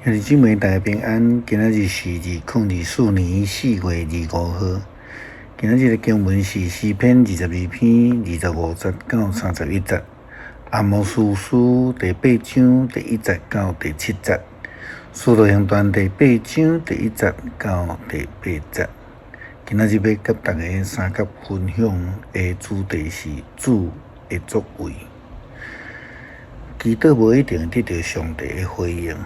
兄弟姊妹，大家平安。今仔日是2024年4月25號。今仔日的經文是詩篇22篇25節到31節，阿摩司書第八章第一節到第七節，使徒行傳第八章第一節到第八節。今仔日欲佮大家相佮分享的主題是主的作為。祈禱無一定得著上帝的回應。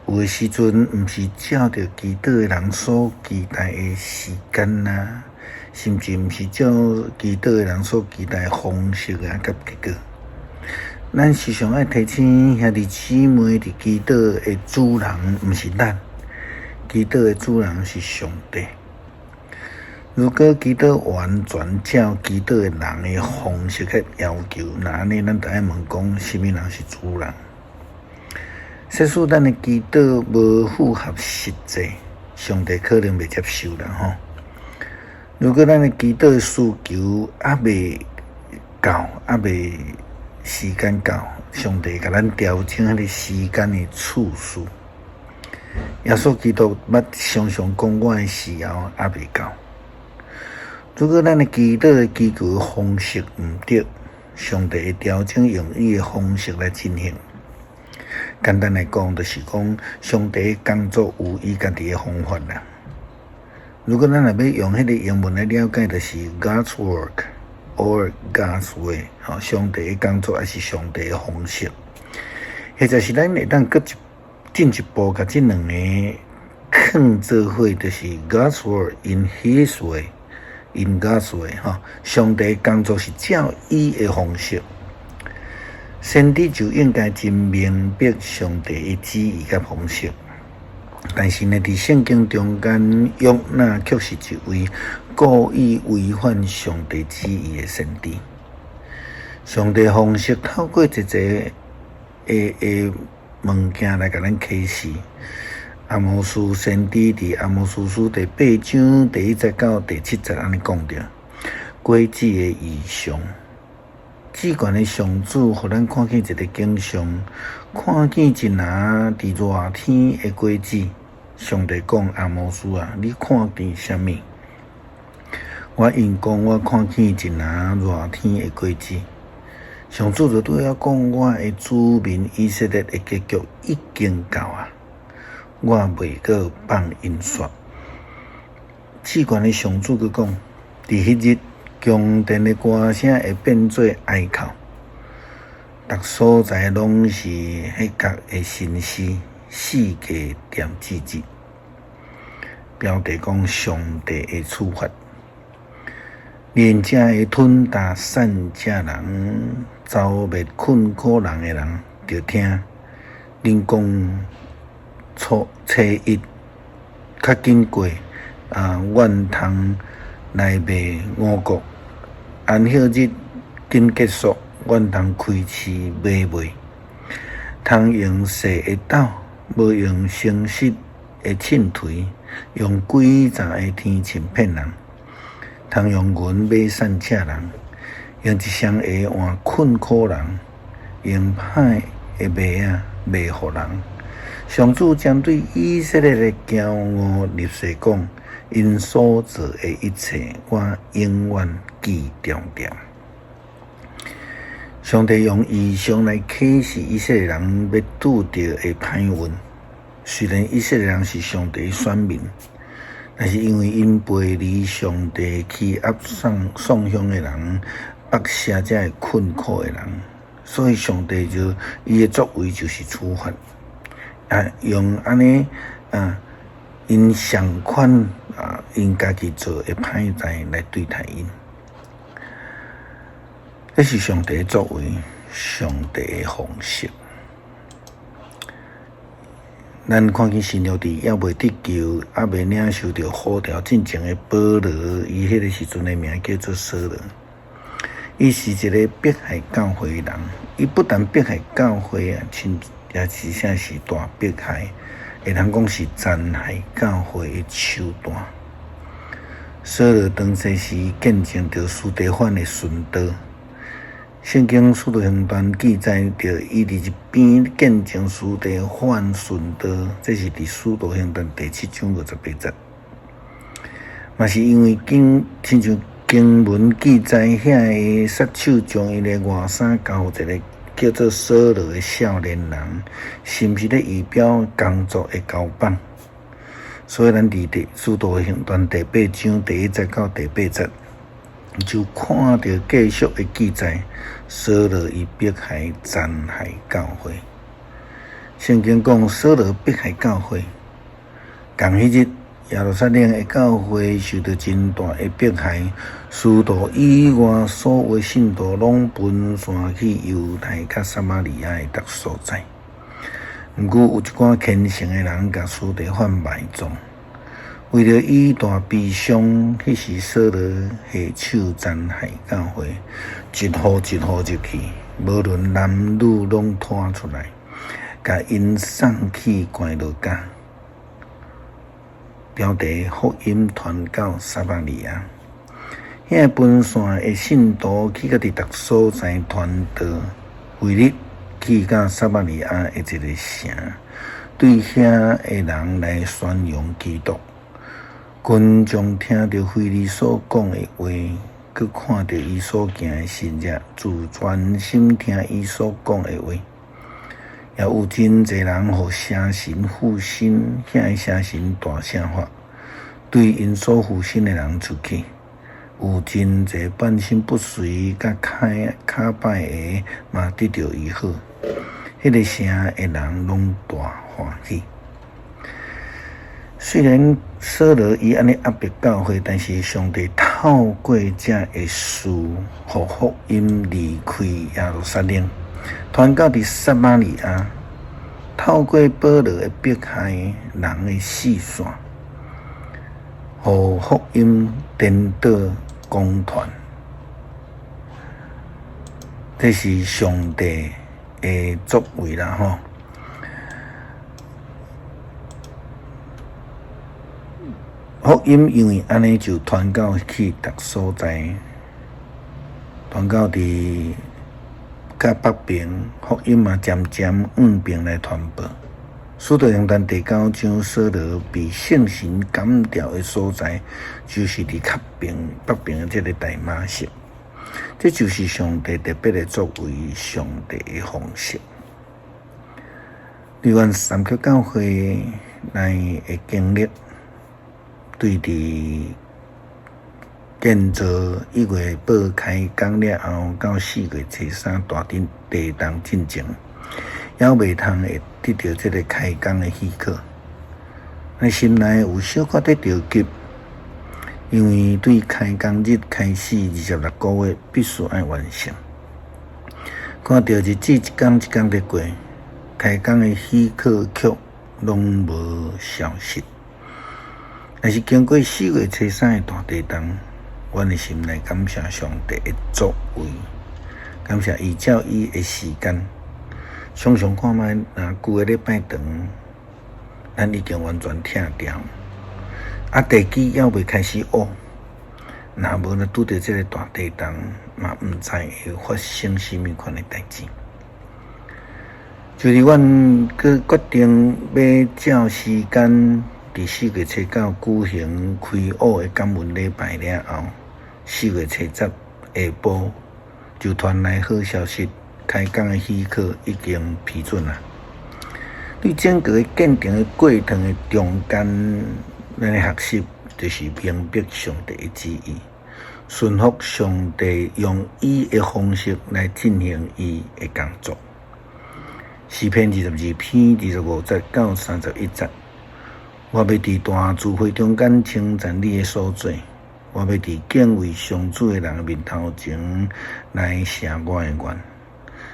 有的時陣，毋是照著祈禱的人所期待的時間啊，甚至毋是照祈禱的人所期待的方式啊，佮結果。咱時常愛提醒兄弟姊妹，佇祈禱的主人毋是咱，祈禱的主人是上帝。如果祈禱完全照祈禱的人的方式去要求，那按呢，咱就愛問講，啥物人是主人？假使咱的祈禱無符合實際，上帝可能袂接受啦吼。如果咱的祈禱的需求猶未到，猶未時間到，上帝共咱調整彼个時間的次序。耶穌基督捌常常講，我的時候猶未到。如果咱的祈禱的祈求方式毋對，上帝會調整用伊的方式來進行。簡單來講，就是講上帝的工作有伊家己的方法啦。如果咱若欲用彼个英文來了解，就是 God's work or God's way，吼，上帝的工作抑是上帝的方式，或者是咱會當閣一進一步共這兩個囥做伙，就是 God's work in His way，in God's way，吼，上帝的工作是照伊的方式。先知就應該真明白上帝的旨意佮方式，但是呢，佇聖經中間，約拿卻是一位故意違反上帝旨意的先知。上帝方式透過一個的的物件來共咱啟示。阿摩司先知佇阿摩司書第八章第一節到第七節按呢講著，果子的異象。至懸的上主，予咱看見一个景象，看見一籃佇熱天的果子。上帝講：阿摩司啊，你看見啥物？我應講，我看見一籃熱天的果子。上主就對我講：我的子民以色列的結局已經到啊，我袂閣放𪜶煞。至懸的上主閣講：佇彼日，宮殿的歌聲會變做哀哭，逐所在攏是彼角的神師，四界恬寂寂。標題講上帝的處罰，仁者會吞食善者人，剿滅困苦人的人，著聽。恁講初初一較緊過啊，願通來賣五穀，安息日緊結束，願通開市買賣，通用細的斗，無用誠實的秤槌，用詭詐的天秤騙人，通用銀買善者人，用一雙鞋換困苦人，用歹的賣仔賣予人。上主針對以色列的驕傲立誓講：𪜶所做的一切，我永遠記牢牢。上帝用異象來啟示以色列人欲拄著的歹運。雖然以色列人是上帝選民，但是因為𪜶背離上帝，欺壓送送鄉的人，剝削這个困苦的人，所以上帝就伊的作為就是處罰。啊，用按呢啊，𪜶相款啊，𪜶家己做的歹代來對待𪜶，這是上帝的作為，上帝的方式。咱看見新約佇猶未得救、猶未領受著呼召進前的保羅，伊彼个時陣的名叫做掃羅。伊是一个迫害教會的人，伊不但迫害教會啊，親也而且是大迫害，會通講是殘害教會的手段。掃羅當時是見證著司提反的殉道，聖經使徒行傳記載著，伊佇一邊見證司提反殉道，這是佇使徒行傳第七章五十八節。嘛是因為經親像經文記載，遐个殺手將伊的外衫交予一個叫做掃羅的少年人，是毋是咧預表工作的交棒？所以咱佇第使徒行傳第八章第一節到第八節，就看著繼續的記載，掃羅伊迫害殘害教會。聖經講掃羅迫害教會，仝彼日耶路撒冷的教會受著真大的迫害，使徒以外所有信徒攏分散去猶太佮撒瑪利亞的逐所在。毋過有一寡虔誠的人共司提反埋葬。為著以大悲傷，彼時掃羅下手殘害教會，一戶一戶入去，無論男女攏拖出來，共𪜶送去關牢監。標題：福音傳到撒瑪利亞。遐分散的信徒去到佇逐所在傳道，腓力去到撒瑪利亞的一個城，對遐的人來宣揚基督。群眾聽著腓力所講的話，閣看著伊所行的神跡，就專心聽伊所講的話。也有真濟人予邪神附身，遐个邪神大聲喊，對𪜶所附身的人出去。有真濟半身不遂、佮跤跤擺的，嘛得著醫好。彼個城的人攏大歡喜。雖然掃羅伊按呢壓迫教會，但是上帝透過這个事，予福音離開耶路撒冷，傳到佇撒瑪利亞。透過保羅的迫害，人的四散，予福音顛倒廣傳。這是上帝的作為啦，吼！福音因為按呢就傳到去逐所在，傳到佇較北邊，福音嘛漸漸往邊來傳播。使徒行傳第九章，掃羅被聖神感召的所在，就是佇較邊北邊的這个大馬色。這就是上帝特別的作為，上帝的方式。對阮三級教會來的經歷。對佇建造一月八開工了後，到四月初三大地地動進前，猶未通會得著這个開工的許可。咱心內有小可咧著急，因為對開工日開始26個月必須愛完成。看著日子一工一工咧過，開工的許可卻攏無消息。但是經過四月初三的大地動，阮的心內感謝上帝的作為，感謝伊照伊的時間。想想看覓，若舊个禮拜長，咱已經完全拆掉，啊，地基猶未開始挖，若無呢拄著這个大地動，嘛毋知會發生啥物款的代誌。就是阮閣決定欲照時間。佇四月初九舉行開幕的感恩禮拜了後，四月初十下晡就傳來好消息，開工的許可已經批准啦。對整個建成的過程的中間，咱的學習就是明白上帝的旨意，順服上帝用伊的方式來進行伊的工作。詩篇22篇25節到31節。我欲佇大聚會中間稱讚你的所做，我欲佇敬畏上主的人面頭前來謝我的願。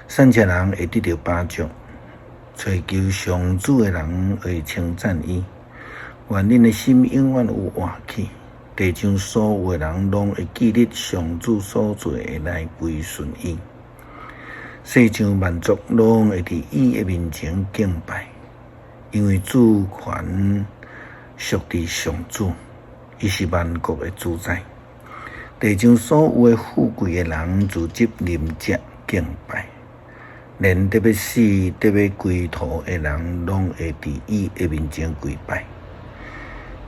善巧人會得著飽足，揣求上主的人會稱讚伊。願恁的心永遠有活氣，地上所有的人攏會記得上主所做的來歸順伊。世上萬族攏會佇伊的面前敬拜，因為主權屬佇上主，伊是萬國的主宰。地上所有的富貴的人，自執啉食。敬拜。連得欲死、得欲歸途的人，攏會佇伊的面前跪拜。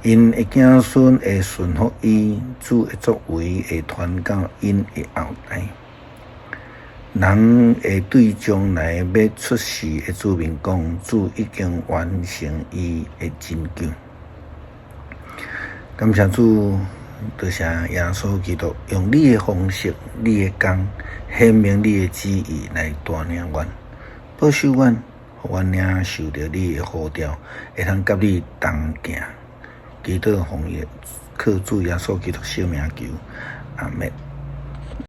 𪜶的子孫會順服伊，主的作為會傳到𪜶的後代。人會對將來欲出世的子民講：主已經完成伊的拯救。感謝主，多謝耶穌基督用你的方式、你的工，顯明你的旨意來帶領阮，保守阮，予阮領受著你的呼召，會通佮你同行。祈禱奉耶靠主耶穌基督聖名求，阿們。